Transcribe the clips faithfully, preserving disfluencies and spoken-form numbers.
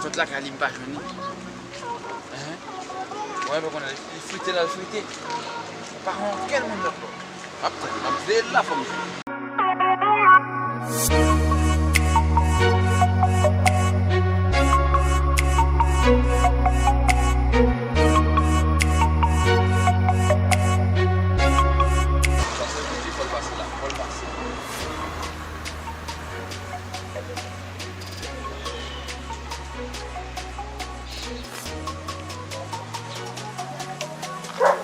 Sot lakay li, m pa jwenn li. Enhen. Mwen pa konnen, li frite l al frite. Pa gen okenn moun lòt bò. M ap tann, m ap veye l la, fò m jwenn li. Sa se piti, fò l pase la, fò l pase.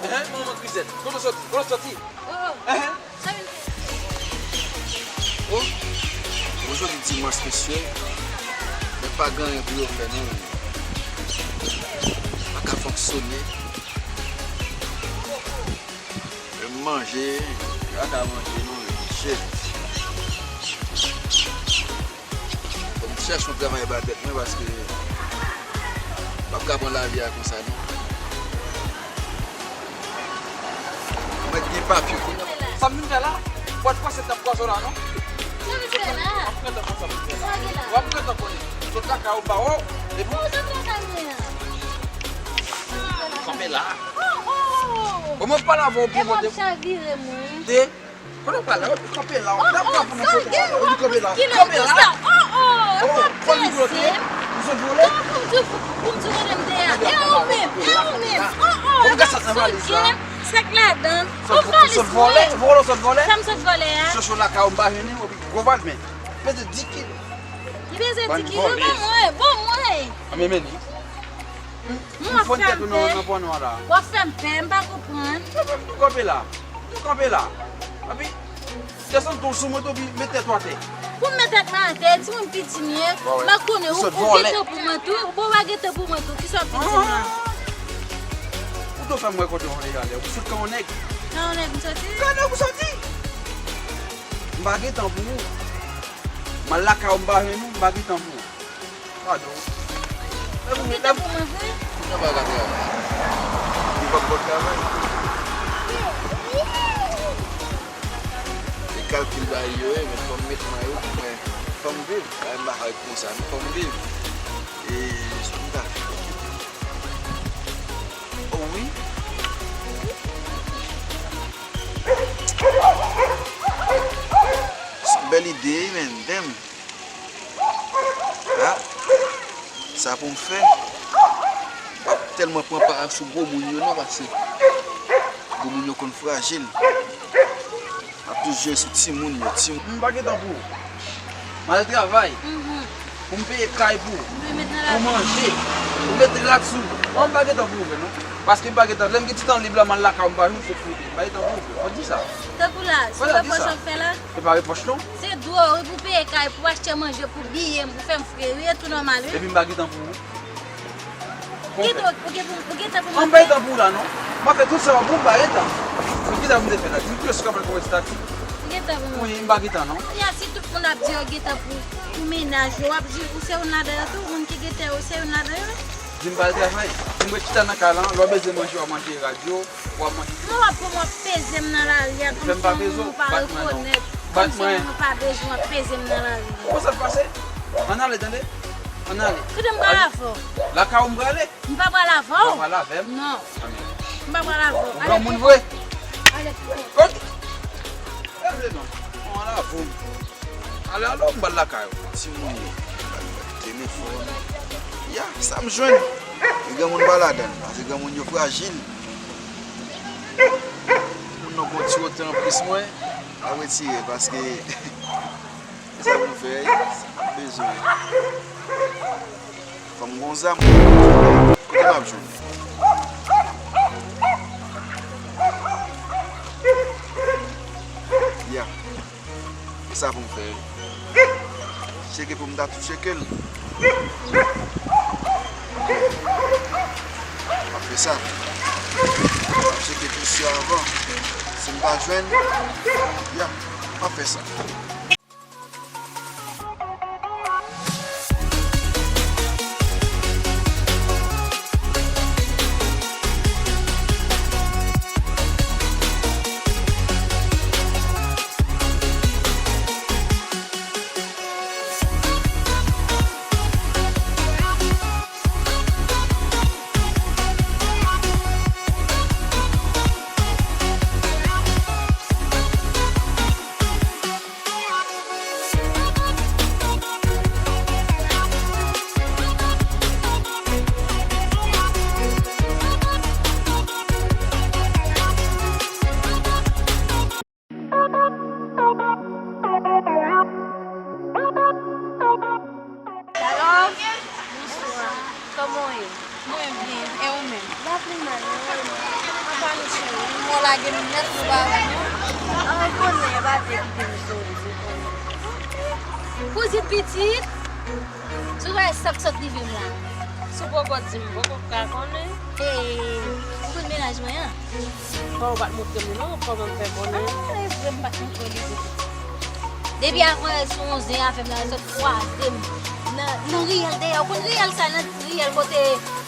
Enhen, manman grizèt, kote w soti? Kote w soti? Oh, oh. Enhen. Sa vin fè? Oh, jodi dimanch, mesye, men pa gen anyen pou yo fè, non. Pa ka fonksyone. Menm manje, pa ka manje, non, shit. Fò m chèche yon travay ba tèt mwen paske m p ap ka pran lavi a konsa non. Mwen gen papye pou. Sa m vin fè la? Bwat pase t ap pwazonnen la non. Sa vin fè la? W ap gentan konn sa m vin fè la. W ap gentan konnen. Sot lakay ou m ba w, epi. Ou sot lakay mwen an. Kanpe la. Oh, oh, oh. Bon, mwen pale avè w pou mwen. E w ap chavire mwen. Kote w pral la? Ou kanpe la. Oh, oh, sa w gen, w ap boukile konsa. Oh, oh, ou pa prese m. Pou m di, pou m di kote m te a. E ou menm, e ou menm. Oh, oh, sa w gen, sèk ladan. Ou vòlè, vòlè, sot vòlè. Sa m sot vòlè a. Chocho lakay ou m pa jwenn li, epi gwo vòlè, men. Peze dis kilo. Li peze dis kilo, ban mwen, ban mwen. An men men li. Mwen w ap fè m pè. W ap fè m pè, m pa konprann. Nou kanpe la. Nou kanpe la. Epi, desann ton sou moto, epi met tèt ou atè. Pou m met tèt mwen atè, timoun piti m ye, m pa konnen ou, ou gen tan pou mwen tou, bon, ou pa gen tan pou mwen tou, kisa w ap vin di m la? Ou tou fè m wè kote w ale a lè, ou sot kan yon nèg. Kan yon nèg m soti? Kan yon nèg ou soti? M pa gen tan pou ou. M al lakay ou, m pa jwenn ou, m pa gen tan pou ou. Padon. Ou gen tan pou mwen vre? Kounya pa ka travay. Li p ap ba w travay. E kalkil bagay yo ye, men fò m met mwen yo pou mwen. Fò m viv. Bagay m pa ka ret konsa, non, fò m viv. E, sa m ta fè? Oh wi. Se yon bèl ide, wi, men, damn. Ah, sa pou m fè? M p ap tèlman pran pa sou gwo moun yo non, paske gwo moun yo konn frajil. M ap jis jwe sou timoun yo, timoun. M pa gen tan pou ou. M al travay. Mhm. Pou m peye kay pou ou. Pou manje. Pou mete rad sou ou. Oh, m pa gen tan pou ou vre non. Paske m pa gen tan. Lè m gen ti tan lib la, m al lakay ou, m pa jwenn, se frite. M pa gen tan pou ou vre. Fò di sa. Tankou la, se repwòch w ap fè la? Se pa repwòch non. Se dwe wi pou peye kay, pou achte manje, pou biye m, pou fè m fre wi, e tou nòmal wi. Epi m pa gen tan pou ou. Ou gen tan, ou gen pou, ou gen tan pou mwen. An, m pa gen tan pou ou la non. M ap fè tout sa pou ou, m pa gen tan. Kisa pou m te fè la? Di m kiyès ki ap fè konprann estati? Ou gen tan pou mwen. Wi, m pa gen tan non. Kounya si tout moun ap di yo gen tan pou, pou mennaj yo, w ap di ou se youn ladan yo tou, moun ki gen tan yo, ou se youn ladan yo? Di m pa al travay. Di m ret chita nan kay lan, lè w bezwen manje, w a manje rad yo. W ap manje. Kòman w ap, kòman w ap peze m nan lari a kòmsi yon moun ou pa rekonèt, kòmsi yon moun ou pa bezwen, w ap peze m nan lari a? Kòman sa pase? Ann ale, tande? Ann ale. Kote m pral avè w? Lakay ou m prale. M pa pral avè w? Ou pa pral avè m? Non. M pa pral avè w. Ou granmoun vre? Ale. Kote? Rele non. Ou al avè w. Ale, ale, m pral lakay ou. Timoun yo. Telefòn. Ya, sa m jwenn. E granmoun pa ladan l, paske granmoun yo frajil. Moun nan gon ti wotè anplis mwen, al retire, paske sa pou m fè, m bezwen. Fò m gon zam. Kote m ap jwenn? Ya. E sa pou m fè wi. Tcheke pou m ta tou tcheke l. M ap fè sa. M ap tcheke tou sè avan. Si m pa jwenn, ya, m ap fè sa. Apa nou cheri, nou lage nou nèt, nou pa wè nou. An konnen, yo pa vle kite nou sove. Kouzin pitit, sou wè sa k sot rive m la. Si w poko di m, m poko ka konnen. Ee, ou konn mennaj mwen an? Kòman w pa t montre m li non, kòman m fè konnen? Ah, e vre, m pa t montre w li vre. Depi avan yè sou onz an avè m la, sot kwaze m nan, nan riyèl dèyè. Ou konn riyèl sa, nan riyèl kote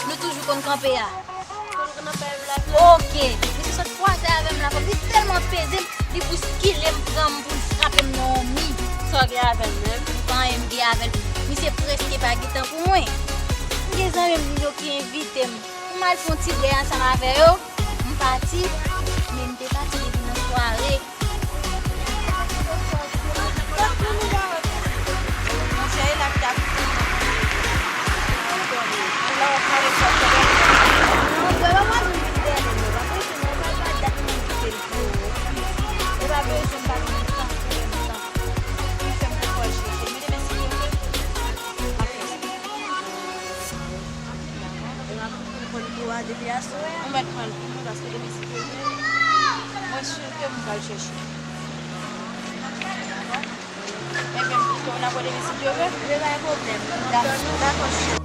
nou toujou konn kanpe a? Konn kanpe a. Oke. Misye sot kwaze avè m la, li tèlman peze m, li bouskile m, pran m pou l frape m nan yon mi. Sa w gen avè l menm? M pa anyen m gen avè l. Misye prèske pa gen tan pou mwen. M gen zanmi m yo ki envite m. M al fè yon ti bwè ansanm avè yo. M pati, men m te pati depi nan sware. Monchè, e la ki ta fouti m. Ou mèt pran l pou mwen, paske demen si Dye vle, mwen si ke m pral chèche. Dakò? Ebyen, m pito n ap wè demen si Dye vle. Vle pa gen pwoblèm. Dakò, dakò, cheri.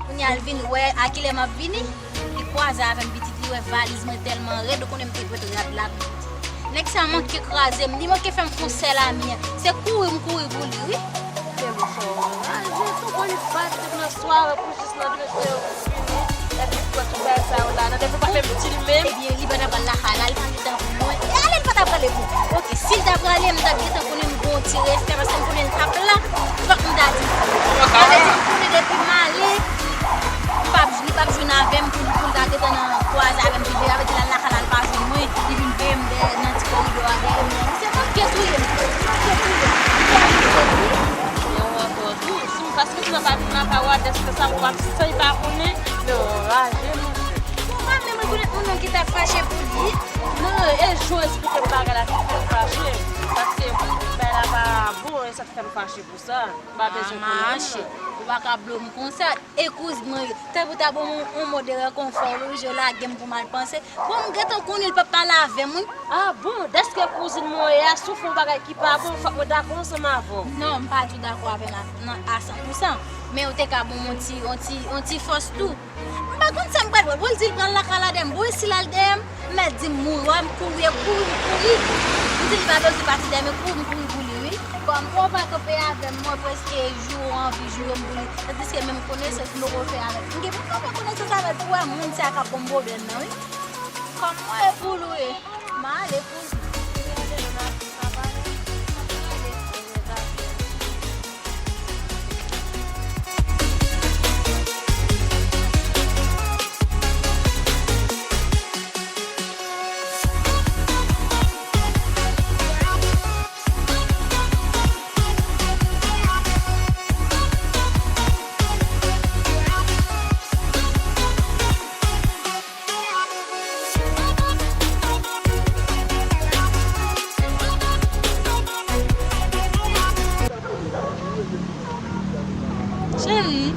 Kounye a l vin wè a kilè m ap vini. Li kwaze avè m pitit, li wè valiz mwen tèlman rèd, ou konnen m te pran rad la pou pitit. Nèg sa manke kraze m, li manke fè m fè yon sèl ami an. Se kouri m kouri pou li, wi. Tèlman fò raje, tonton li bat depi nan sware pou jis nan trete yo vini. Epi kwè tout bagay sa yo la, nan depi pa menm di l menm. Ebyen, li pa ta pral lakay la, li pa gen tan pou mwen. E ale, li pa ta prale pou. Oke, si l ta prale, m t ap gentan konnen m gen yon ti respè, paske m konnen l t ap la, fòk m ta di. Sa vle di, m konnen depi m ale, m p ap, li p ap jwenn avè m pou, pou l ta gentan nan kwaze avè m, pi byen, sa vle di l al lakay la, l pa jwenn mwen, li vin veye m dèyè, nan ti koridò a dèyè m. Se manke touye m, se manke touye m. Li fè m touye m. Yon ankò tou, si m, paske si m pa vin lakay ou a, dèske sa, w ap san pa konnen, men w raje, monchè. Bon, m pa menm rekonèt moun nan ki ta fache pou li. Non, e jan w esplike m bagay la ki fè l fache. Paske bagay la pa bon, e sa k fè m fache pou sa. M pa bezwen konnen non. Ou pa ka blo m konsa. E kouzin mwen, tanpri w ta ban m yon, yon mo de rekonfò, wi, jan w lage m pou m al panse. Bon, m gentan konnen l p ap pale avè m, wi. Ah bon, dèske kouzin mwen ye a soufri yon bagay ki pa bon, fòk mwen dakò ansanm avè w. Non, m pa di w dakò avè m a, nan, a san pou san. Men w te ka ban m yon ti, yon ti, yon ti fòs tou. M pa konn sa m pral pran. Bon, l di l pral lakay la dèyè m. Bon, e si l al dèyè m, m mèt di m mouri. Wè m kouri, e kouri, m kouri. M di li pa bezwen pati dèyè m, e kouri, m kouri pou li, wi. Kòm ou pa kanpe avè m, mwen prèske joure, anvi joure m pou li. Tandiske menm konesans m poko fè avè l. M gen pou m fè konesans avè l pou wè moun sa k ap ban m pwoblèm nan, wi. Kòm mwen e pou l, wi. M ale pou l. Cheri.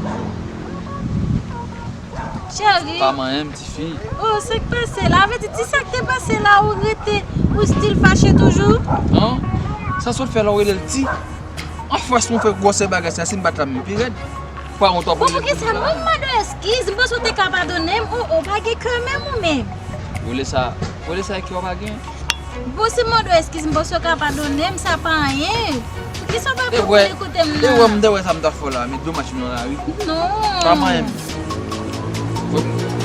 Cheri. Pa manyen m, tifi. Oh, sa k pase la? Vle di, ti sa k te pase la, ou rete, ou still fache toujou? Non. Sa sot fè la, ou rele l ti? An fòs mwen fè gwosè bagay sa, si m bat la, m pi rèd. Bon, poukisa m mande w eskiz? M panse w te ka padone m. Oh, oh, pa gen kè menm ou menm. Rele sa, rele sa e kè w pa gen. Bon, si m mande w eskiz, m panse w ka padone m, sa pa anyen. Poukisa w pa konprann kote m nan? E wè, m te wè sa m ta fè w la, men domaj m nan lari. Non. Pa manyen m.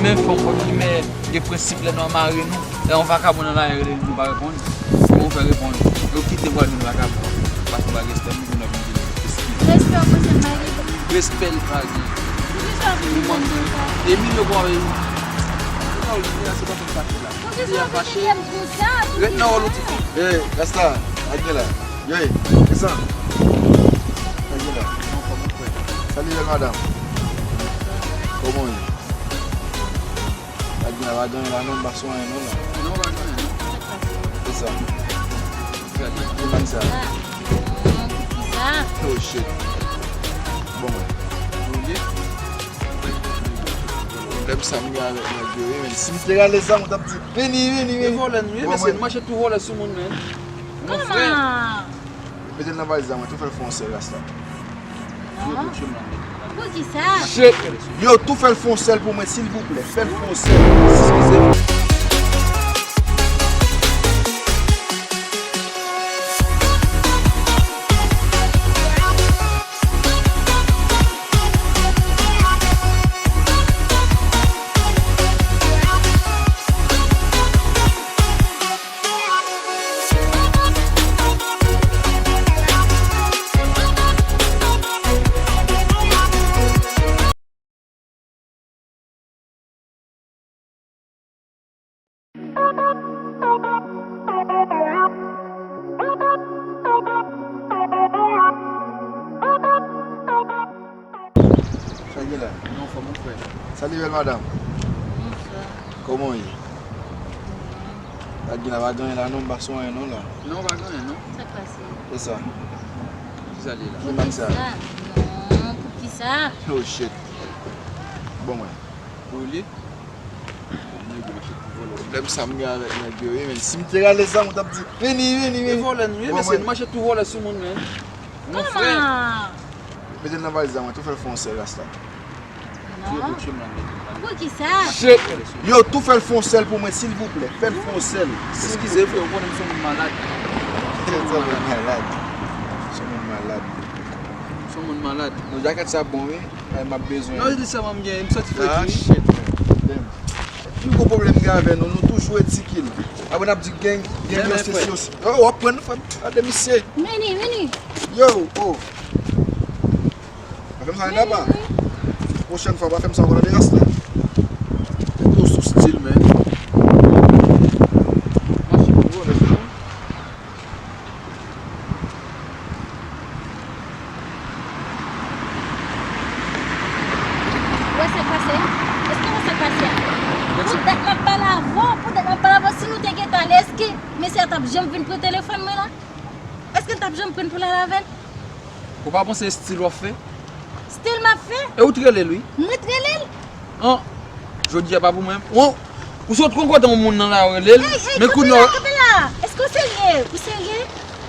Men fanm, men gen prensip lè nou mare nou. Lè yon vakabon nan lari rele nou, nou pa reponn. Kòman w fè reponn? Yo kite m pral jwenn vakabon. Paske m pa gen respè, m vin ap vin eskiz. Respè w panse m pa gen? Respè l pa gen. Poukisa w vin di m konsa? E milye w ap Ret nan wòl ou, tifi. Ey, Rasta, Admila. Ey, Rasta. Admila. Salye bèl madanm. Kòman w ye? Admila, pa gen anyen la non, m pa sou anyen non la. Non, pa gen anyen non. Kisa? Konn sa. Ah, non, pou ki sa? Oh shit. Bon, mwen. Pwoblèm sa m gen avèk nèg yo, wi, men si m te rale zam, ou t ap di, vini, vini, vini. E vòlè nou ye, mesye, nou mache tou vòlè sou moun, men. Mon frè. Kòman? Mete l nan valiz la, mwen tou fè l fè yon sèl rasta. Non. Poukisa? Yo, tou fè l fè yon sèl pou mwen, silvouplè. Fè l fè yon sèl. Eskize. Sa gen la? Non, fò mon frè. Salut, belle madame. Bonsoir. Kòman w ye? Pa gen la, pa gen anyen la non, m pa sou anyen non la. Non, pa gen anyen non. Sa k pase? E sa? Ki sa li la? Ki bag sa? Non, pou ki sa? Oh shit. Bon, mwen. Pou li? Pwoblèm sa m gen avèk nèg yo, wi, men si m te rale zam, ou t ap di, vini, vini, vini. E vòlè nou ye, mesye, nou mache tou vòlè sou moun, men. Mon frè. Kòman? Mete l nan valiz la, mwen tou fè l fè yon sèl rasta. Non. Pou ki sa? Yo, tou fè l fè yon sèl pou mwen, silvouplè. Fè l fè yon sèl. Eskize, frè, ou konnen m se yon moun malad. Se yon moun malad. Se yon moun malad. Se yon moun malad. Non, jakèt sa bon, wi. Ay, m ap bezwen. Non, li sèlman m gen, m santi fredi. Ah, shit, man. Damn. Pi gwo pwoblèm m gen avè nou, nou toujou etike l. Apre n ap di gang, gang yo se si yo se. Oh, w ap pran nou, frè m. Gade misye. Vini, vini. Yo, oh. Pa fè m sa ann apa. Pwochèn fwa, pa fè m sa ankò nan teras la. Tèt ou sou stil, men. Mache pou vòlè sou nou. Ou wè sa k pase a? Èske w wè sa k pase a? Pou dat m ap pale avè w, pou dat m ap pale avè w, si nou te gentan ale, èske mesye a t ap janm vin pran telefòn mwen la? Èske l t ap janm pran l pou l al avè l? Ou pa panse stil w ap fè? Stil m ap fè? E ou t rele l, wi. Mwen t rele l? An, jodi a pa pou mwen. Ou, ou sot konn kote yon moun nan la, ou rele l. Men kounye a. Kanpe la, kanpe la. Èske w serye? Ou serye?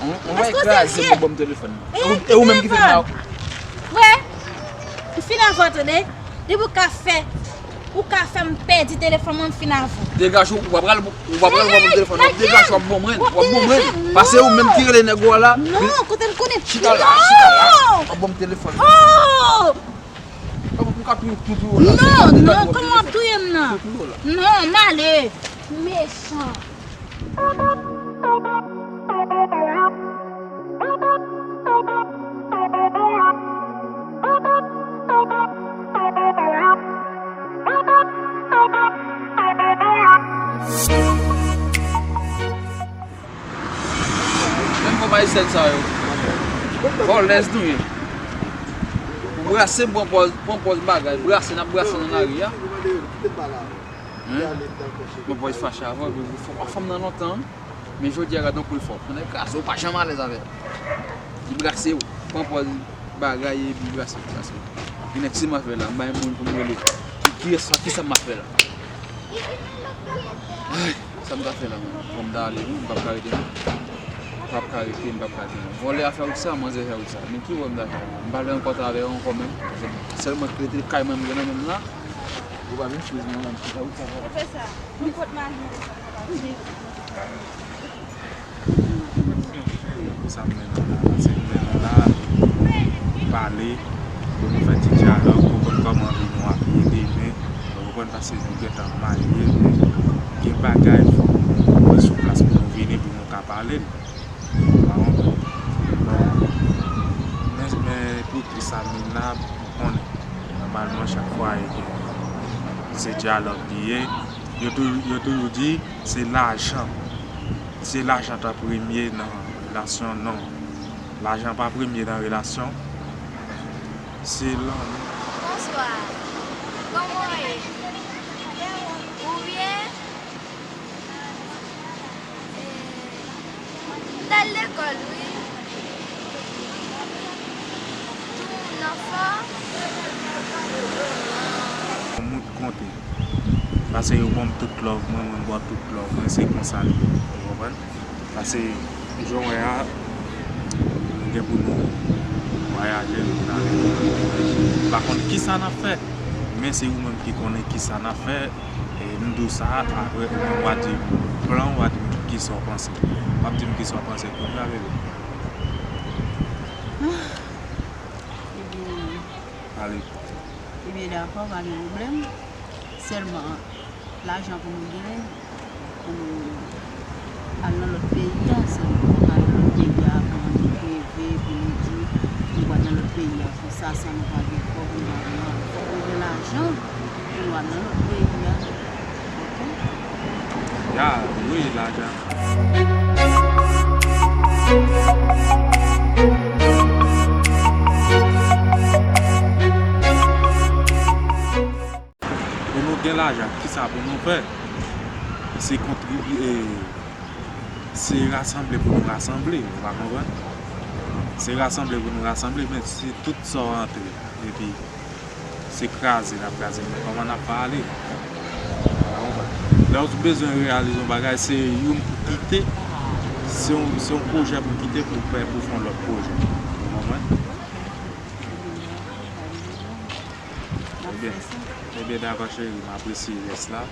Ou va kraze pou ban m telefòn nan. E ou menm ki fè m la. Wè, m fin avè w, tande. Depi w ka fè, ou ka fè m pèdi telefòn mwen, m fin avè w. Degaj ou, ou pa pral, ou pa pral ban m telefòn nan. Degaj, w ap ban mwen, w ap ban mwen. Paske ou menm ki rele nèg ou a la. Non, kote m konnen. Chita la, chita la. W ap ban m telefòn nan. Oh! Ou ka touye, touye w la. Non, non, kòman w ap touye m nan? Non, m ale. Mechan. Menm kòm Ayisyen sa yo. Vòlè nou ye. Ou brase, pran pòz, pran pòz bagay, brase, n ap brase nan lari a. Hein? Mwen pa fache avè w, epi w fè, w pa fè m nan lontan, wi. Men jodi a, gade yon kou l fè w. Tande kraze, ou pa janm alèz avè l. Li brase w, pran pòz bagay, epi brase, brase. Gen nèg si m ap fè la, m bay moun pou m rele. Ki, ki sa, ki sa m ap fè la? Ay, sa m ka fè la, mwen? Fò m ta ale, wi, m p ap ka rete, non. M p ap ka rete, m p ap ka rete, non. Vòlè a fè wout sa, manzè fè wout sa. Men ki wè m ta fè? M pa vle ankò travay ankò menm. Sèlman rete kay mwen, m gen nan menm la. Ou pa vin friz mwen menm, chita ou sa. Ou fè sa. Nenpòt mari mwen sa pa pase. Pou sa m mennen la, paske m mennen la, pale, pou nou fè ti dyalòg, pou konn kòman vi nou ap ye demen, ou konprann, paske nou gentan marye, men gen bagay fòk nou wè sou plas pou nou vini, pou nou ka pale l. Ou pa konprann? Bon, men, men pou ki sa m la, ou konnen, nòmalman, chak fwa, e gen, se dyalòg li ye. Yo toujou, yo toujou di, se lajan. Se lajan t ap premye nan relasyon, non. Lajan pa premye nan relasyon. Se lanmou. Bonswa. Kòman w ye? Ou byen? E, m ta Al lekòl, wi. Tou nan fò. Moun konte. Pase yo ban m tout love mwen, mwen ba yo tout love mwen, se konsa li ye. Ou konprann? Pase, jan w wè a, nou gen pou nou vwayaje, nou vin avèk nou. M pa konn kisa n ap fè, men se ou menm ki konnen kisa n ap fè. E m di w sa, apre ou menm w a di m plan, w a di m kisa w panse. W ap di m kisa w panse kounye a, bebe. Ebyen, ale. Ebyen, dakò, pa gen pwoblèm. Sèlman, lajan pou nou genyen, pou nou al nan lòt peyi a, se pou nou al nan lòt peyi a, pou nou reve, pou nou di, nou pral nan lòt peyi a, pou sa, san nou pa gen kòb, nou pa gen anyen. Fòk nou gen lajan pou nou al nan lòt peyi a. Oke? Ya, wi, lajan. Pou nou gen lajan, kisa pou nou fè? Se kontribye, se rasanble pou nou rasanble, ou pa konprann? Se rasanble pou nou rasanble, men se tout sa w antre, epi se kraze n ap kraze, men kòman n ap pale? Ou pa konprann? Lè w bezwen reyalize yon bagay, se youn pou kite, se yon, se yon pwojè pou kite pou fè, pou fè yon lòt pwojè. Ou konprann? Ebyen, ebyen, dakò, cheri, m apresye jès la.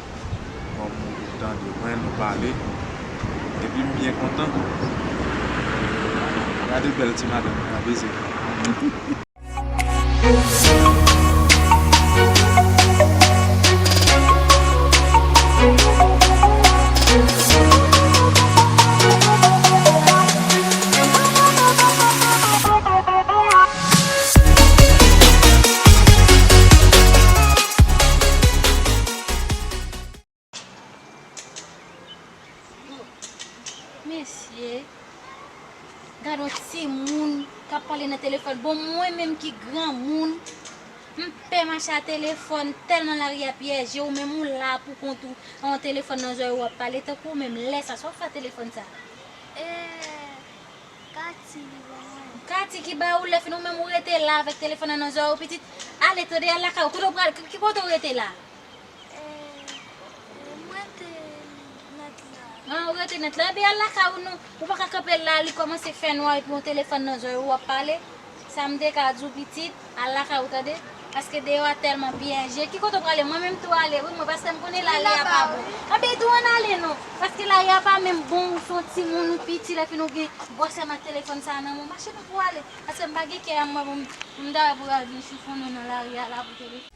Kòm ou tande mwen, nou pale. Epi m byen kontan. Gade bèl ti madanm nan, beze. Mesye, gad yon timoun k ap pale nan telefòn. Bon, mwen menm ki granmoun, m pè mache a telefòn, tèlman lari a pyeje, ou menm ou la pou kont ou, an telefòn nan zòrèy ou ap pale, tankou ou menm lè sa, sa w fè a telefòn sa? E, Kati li ban mwen. Kati ki ba ou lè fini, ou menm ou rete la avèk telefòn nan nan zòrèy ou, pitit. Ale, tande, al lakay ou. Kote w pral? Ki, ki kote w rete la? E, e, mwen te nèt la. An, ou rete nèt la. Ebyen, al lakay ou non. Ou pa ka kanpe la, li kòmanse fè nwa epi yon telefòn nan zòrèy ou ap pale. Sa m te ka di w, pitit, al lakay ou, tande. Paske deyò a tèlman pyeje. Ki kote w prale? Mwen menm tou ale, wi, mwen, paske m konnen lari a pa bon. Anben, tou ann ale non. Paske lari a pa menm bon, ou se yon timoun, ou piti, lè fini ou gen bwòs ak telefòn sa a nan men w. Mache non pou w ale. Paske m pa gen kè a mwen pou m, pou m ta wè pou w al vin chifonnen nan lari a la pou telefòn.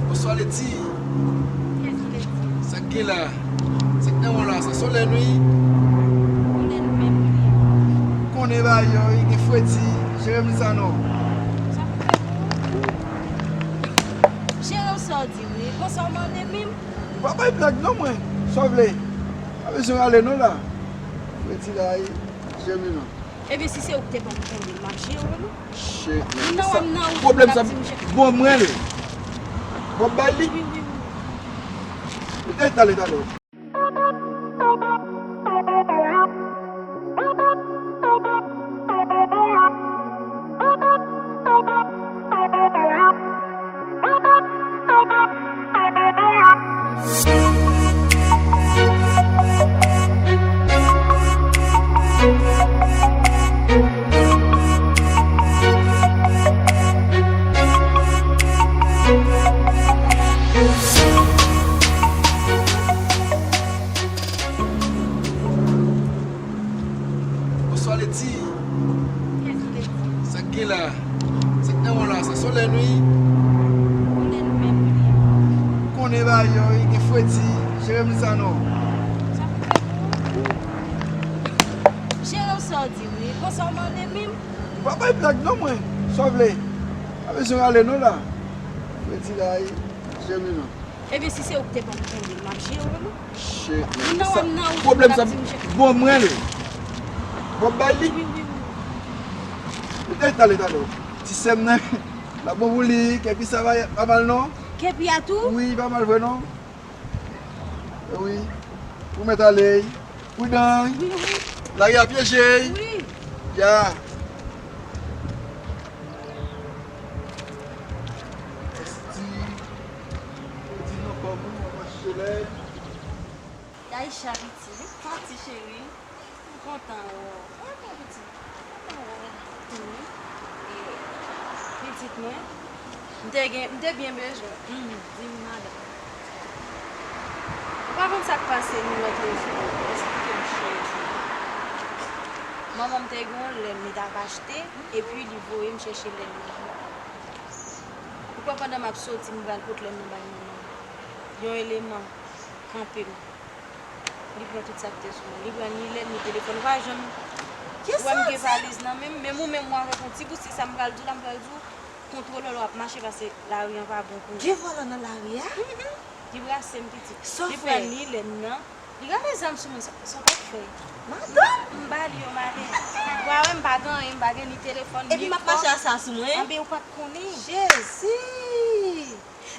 Bonswa, Leti. Sa k gen la? Sa k nan wè w la? Sa solèy nou ye? Solèy nou menm wi. Konnen bagay yo, gen fredi, jere m sa non. Sa pou fè pou ou? Jere w sa w di wi. Konsa w mande m. Ou pa bay blag non mwen. Sa w vle? Pa bezwen rale non la. Fredi la, jere m non. Ebyen, si se ou ki te ban m konbyen, m ap jere w, non. Shit, man. Sa pwoblèm sa. Bon, mwen l. Bon, bay li. Wi, wi, wi. Talè, talè. Ti, sa k gen la? Sa k nan men w la? Sa se yon lèn wi. Yon lèn menm wi. Konnen bagay yo wi, gen fredi. Jere m sa non. Sa pou fè pou ou? Jere w sa w di wi. Konsa w mande m menm? M pa bay blag non mwen. Sa w vle? Pa bezwen rale non la. Fredi la wi. Jere m non. Ebyen, si se ou ki te ban m kondil, m ap jere w, non? Shit, man. Sa, pwoblèm sa, bon mwen l. Bon, bay li. Wi, wi, wi. Talè, talè, talè. Ti sè m nan, la bon pou li, kepi sa pa, pa mal, non? Kepi a tou? Wi, pa mal vre, non? Wi. Ou mèt ale. Pridan. Wi, wi. Lari a pyeje. Wi. Ya. Esti, ou di non kòm ou, w ap mache lèd. Daisha, pitit, m pati, cheri. M kontan wè w. Mwen kontan, pitit. Kontan wè w. Wi. E, pitit mwen, m te gen, m te byen bezwen w. Di m, madanm. Ou pa konn sa k pase nou lòt jou, eksplike m, cheri. Manman m te gen yon lèn li t ap achte, epi li voye m chèche lèn nan. Ou kwè pandan m ap soti, m pral pot lèn nan bay manman m? Yon eleman kanpe m. Li pran tout sa k te sou mwen. Li pran ni lèn, ni telefòn. Ou pa janm wè m gen valiz nan men m. Menm ou menm, ou avèk yon ti bout, se sa m pral di w la, m pral di w, kontwole w lè w ap mache, paske lari an pa bon pou ou. Gen vòlò nan lari a? Li brase m, pitit. Li pran ni lèn nan. Li rale zam sou mwen, sa, sa w t ap fè? Madanm! M ba li yo, m ale. Ou pa wè m pa gen anyen, m pa gen ni telefòn, ni kòb. Epi m ap mache ak sa sou mwen? Anben, ou pa t konnen. Jezi!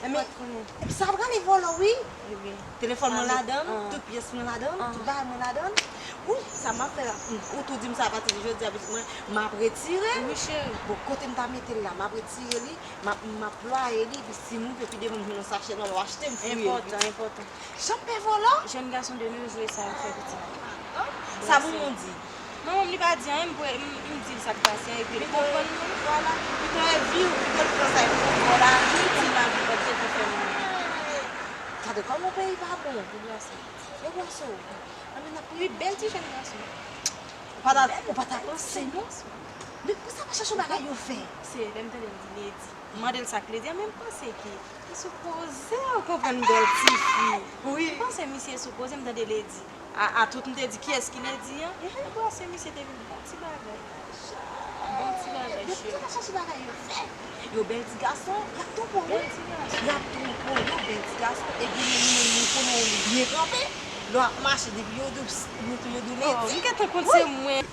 Ou pa t konnen. Epi sa ap rale vòlò, wi. Ebyen. Telefòn mwen ladan l, tout pyès mwen ladan l, tout bagay mwen ladan l. Wi, sa m ap fè la. Ou tou di m sa apati de jodi a, pitit mwen, m ap retire l. Wi, cheri. Bon, kote m ta mete l la, m ap retire li. M ap, m ap plwaye li, epi si m rive pi devan m jwenn yon sachè nan men w, achte m fouye l. Enpòtan, enpòtan. Jan m pè vòlò? Jèn gason de nos jours e sa yo fè pitit. Sa pou moun di. Manman m li pa di anyen, m, m, m di l sa k pase a, epi l konprann mwen. Vwala, pito e vi w, pito l pran sa e pran vòlò la. Wi, ti lavi pa t gentan fè moun. Gade kòman peyi pa bon. Yo brase w. Yo brase w. Anben n ap priye. Wi, bèl ti jèn gason. Ou pa ta, ou pa ta panse non. Men pou sa pa chache yon bagay yo fè. Se lè m tande l di Lady. M mande l sa k Lady a, men m panse ke li sipoze konprann bèl tifi. Wi. M panse misye sipoze, m tande Lady. A, a tout m te di, kiyès ki Lady an? Ehe, brase misye te vin bon ti bagay. Bon ti bagay, cheri. Yo tout ap chache bagay yo fè. Yo bèl ti gason, y ap twonpe w, wi. Bèl ti gason. Y ap twonpe w, yo bèl ti gason. Epi nou, nou, nou konnen w byen kanpe. Lè w ap mache, depi yo di w, nou tou yo di w Lady. Oh, m gentan konn se mwen.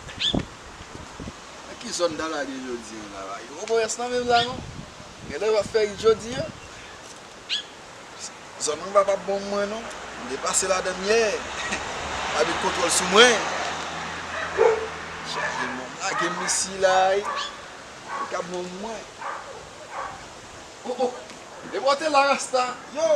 Nan ki zòn n ta lage jodi a la? Yo poko rès nan menm la non. Genlè w ap fè rit jodi a. Zòn nan pa p ap bon pou mwen non. M te pase ladan l yè. Abit kontwòl sou mwen. Chaje mwen, m lage m isi la. Li p ap bon pou mwen. Oh, oh. E bò te la rasta. Yo!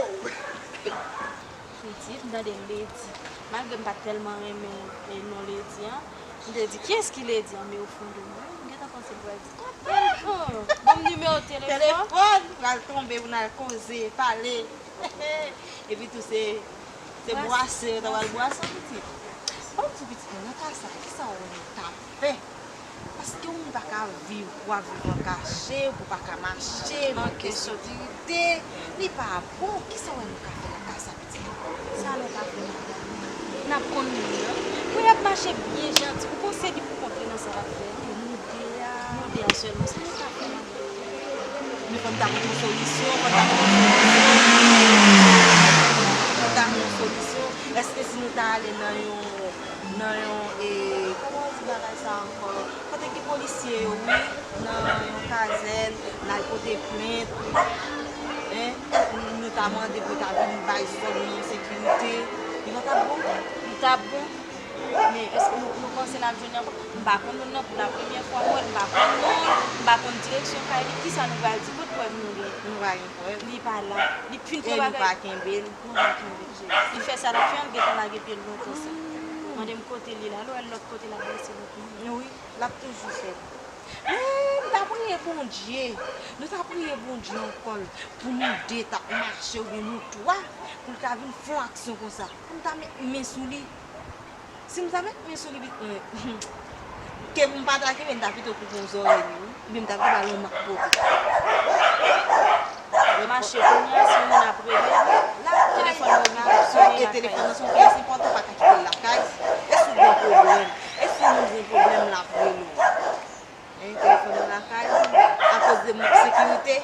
Pitit, m tande Lady. Malgre m pa t tèlman renmen, e, non Lady an, m te di, kiyès ki Lady an? Men o fon de mwen, m gentan panse l pral di, "Apèl, oh, ban m nimewo telefòn." Telefòn, pral tonbe pou n al koze, pale. Epi tou se, se bwase, yo ta pral bwase pitit. Ban m di w pitit mwen, nan ka sa, kisa w wè nou ta fè? Paske yon moun pa ka viv, pou w ap viv an kache, pou w pa ka mache, manke sekirite, li pa bon. Kisa w wè nou ka fè nan ka sa, pitit? Sa nou ka fè, madanm? N ap konn moun nan. Pou y ap mache byen janti. Ou panse li pou kont li nan sa l ap fè? Nou de a. Nou de a sèlman. Sa nou ka fè, madanm? Men fò n ta pran yon solisyon, fò n ta pran yon solisyon. Fò n ta pran yon solisyon. Èske si nou ta ale nan yon, nan yon, e, kòman yo di bagay sa ankò? Kote ki polisye yo, wi, nan yon kazèn, n al pote plent, en, nou ta mande pou yo ta vin bay zòn nan sekirite, li pa t ap bon? Li t ap bon. Men èske nou, nou panse n ap jwenn ankò? M pa konn moun nan, pou la premyè fwa m wè l, m pa konn non l, m pa konn direksyon kay li, kisa nou pral di? Kot prèv nou gen? Nou pa gen prèv. Li pa la. Li fin pran bagay. E nou pa kenbe l. Nou pa kenbe l. Li fè sa l ap fè an, l gentan lage pye l lontan sa. Mande m kote li la, lè w wè l lòt kote l ap blese lòt moun. Wi, l ap toujou fè l. Men, m ta priye Bondye, nou ta priye Bondye ankò l pou nou de t ap mache oubyen nou twa, pou l ta vin fè yon aksyon konsa, pou m ta met men sou li. Si m ta met men sou li, bit mwen, Ke pou m pa atake, men m ta pito koupe yon zòrèy li, wi. Oubyen m ta pito ba l yon mak pote. Mache kounye a, si yon moun ap rele, telefòn mwen ap sonnen lakay. E telefòn nan se yon pyès enpòtan, ou pa ka kite l lakay. E si w gen pwoblèm, e si yon moun gen pwoblèm, l ap rele w. Hein, telefòn nan lakay, akoz de mank sekirite.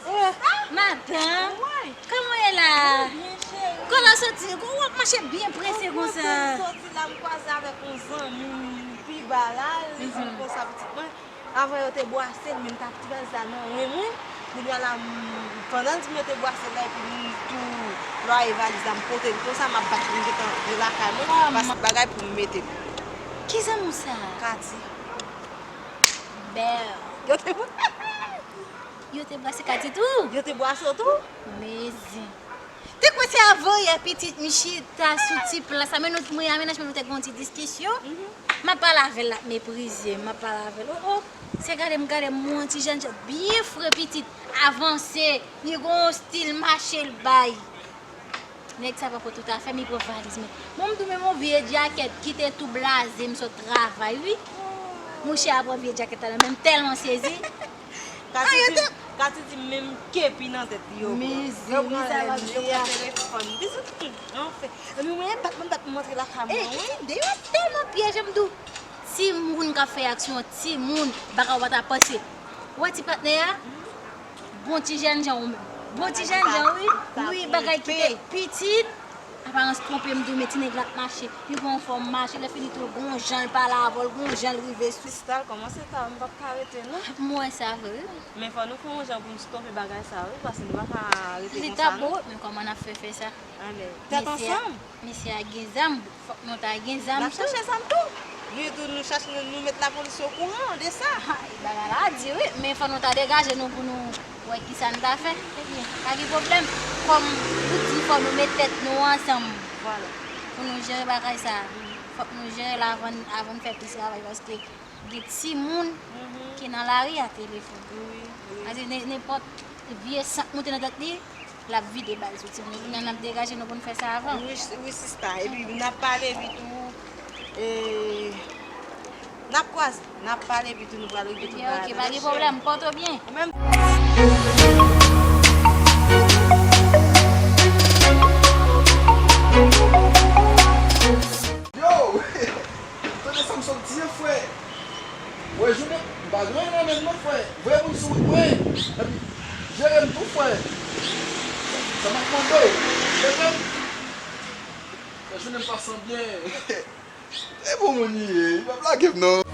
Oh, madanm, kòman w ye la? Kòman w soti? Ou ap mache byen prese konsa? Mwen soti la, m kwaze avèk yon zanmi m pi ba la, li di m konsa pitit mwen. Avan yo te bwase l, men m t ap ti valiz la nan men mwen. Kounye a la, m, pandan l di m yo te bwase l la, epi m tou plwaye valiz la, m pote l konsa, m ap bat pou m gentan antre lakay mwen, paske bagay pou m mete. Ki zanmi w sa? Kati. Bèl. Yo te Yo te bwase Kati tou? Yo te bwase w tou? Mezin. Te kwè se avan yè pitit m chita sou ti plas la, men nou, mwen ak mennaj mwen nou te gen yon ti diskisyon. M ap pale avè l, l ap meprize m, m ap pale avè l. Oh, oh, se gade m, gade m, yon ti jèn jan byen fre pitit, avanse, li gen yon stil mache l bay. Nèg sa pa pran tout afè m, li pran valiz mwen. Bon, m tou menm yon vye djakèt ki te tou blaze m sot travay, wi. Mouche a pran vye djakèt la nan men m, tèlman sezi. Kati di, Kati di menm kepi nan tèt li yo pran. Mezanmi, sa va byen. Yo pran telefòn. Anfen. Epi mwen bat mwen bat mwen antre lakay mwen, wi. Deyò tèlman pyeje m tou. Timoun k ap fè aksyon, timoun, bagay ou pa ta panse. Ou wè ti patnè a? Bon ti jèn jan ou menm. Bon ti jèn jan, wi. Wi, bagay ki te pitit. Aparans twonpe m tou, men ti nèg la ap mache. Li gon fòm mache, lè fini tou, gon jan l pale avè w, gon jan l rive sou. Kristal, kòman se ta, m p ap ka rete, non. M wè sa vre, wi. Men fò nou fè yon jan pou n stope bagay sa, wi, paske nou pa ka rete konsa, non. Li t ap bon, men kòman n ap fè fè sa? Tèt ansanm. Mesye a gen zam, fòk nou ta gen zam tou. N ap chache zam tou. Nou tou, nou chache, nou, nou met lapolis okouran de sa. Ha, e bagay la di wi, men fò nou ta degaje nou pou nou wè kisa n ta fè. Ebyen, pa gen pwoblèm. Kòm ou di, fò nou met tèt nou ansanm. Vwala. Pou nou jere bagay sa. Fòk nou jere l avan, avan n fè plis travay, paske gen timoun ki nan lari a telefòn. Wi, wi. Sa vle di, nenpòt vye san k moute nan tèt li, l ap vide bal sou timoun. Kounye a n ap degaje nou pou n fè sa avan. Wi, wi, sista. Epi n ap pale epi tou, e, n ap kwaze, n ap pale epi tou nou pral regle tout bagay la. Ebyen, oke, pa gen pwoblèm. Pòte w byen. Ou menm. Yo! Tande sa m sot di an, frè. Wè, jounen, m pa gen anyen nan men m non, frè. Voye moun sou wout mwen. Epi, jere m tou, frè. Sa m ap mande w. Tande m. Frè, jounen m pa san byen. E bon moun li ye, li p ap lage m non.